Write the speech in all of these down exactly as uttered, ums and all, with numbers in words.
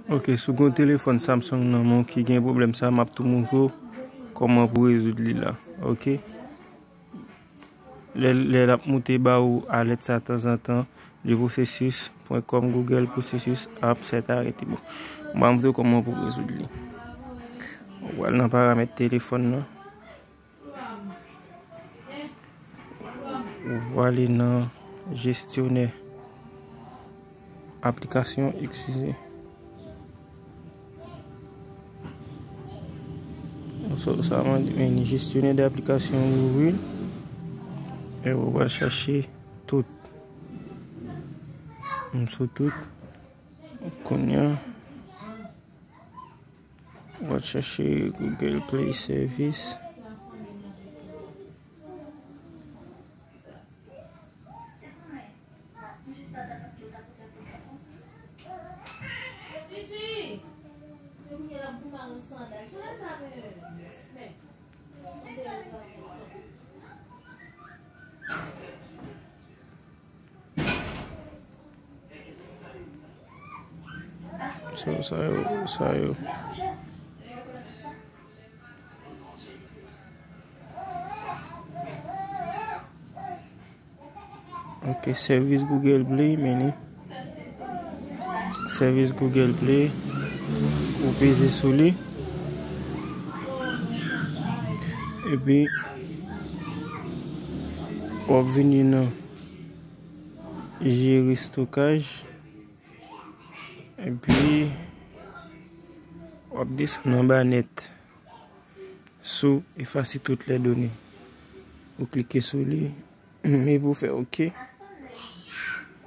Ok, si w gen yon telefòn Samsung nan men w ki gen pwoblèm sa, m ap tou montre w kòman pou rezoud li la. Ok. Lè, lè l ap moute ba ou alèt sa tanzantan, le processus point com, Google processus app s'est arrêté. Bon, m ap montre w kòman pou rezoud li. Ou pral nan paramèt telefòn nan. Ou prale nan jestyonè aplikasyon, eskize. Sa, sa mande, men jestyonè de aplikasyon ouvri. E ou pral chache tout. M sou tout. Kounye a. Ou pral chache Google Play Service. Sa, sa yo, sa yo. Ok, sèvis Google Play, men li. Sèvis Google Play, ou peze sou li. Epi, w ap vini nan jere stokaj. Epi, w ap desann anba nèt sou efase tout lè done. Ou klike sou li, epi w fè ok.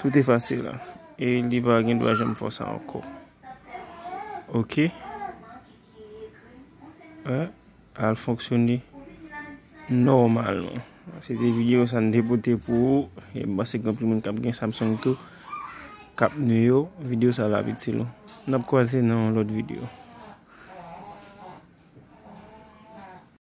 Tout efase la. E li pa gen dwa janm fè sa ankò. Ok. Al fonksyone nòmalman. Se te videyo sa m te pote pou ou. E m panse gen anpil moun k ap gen Samsung tou k ap nou yo. Videyo sa la ap itil ou. N ap kwaze nan yon lòt videyo.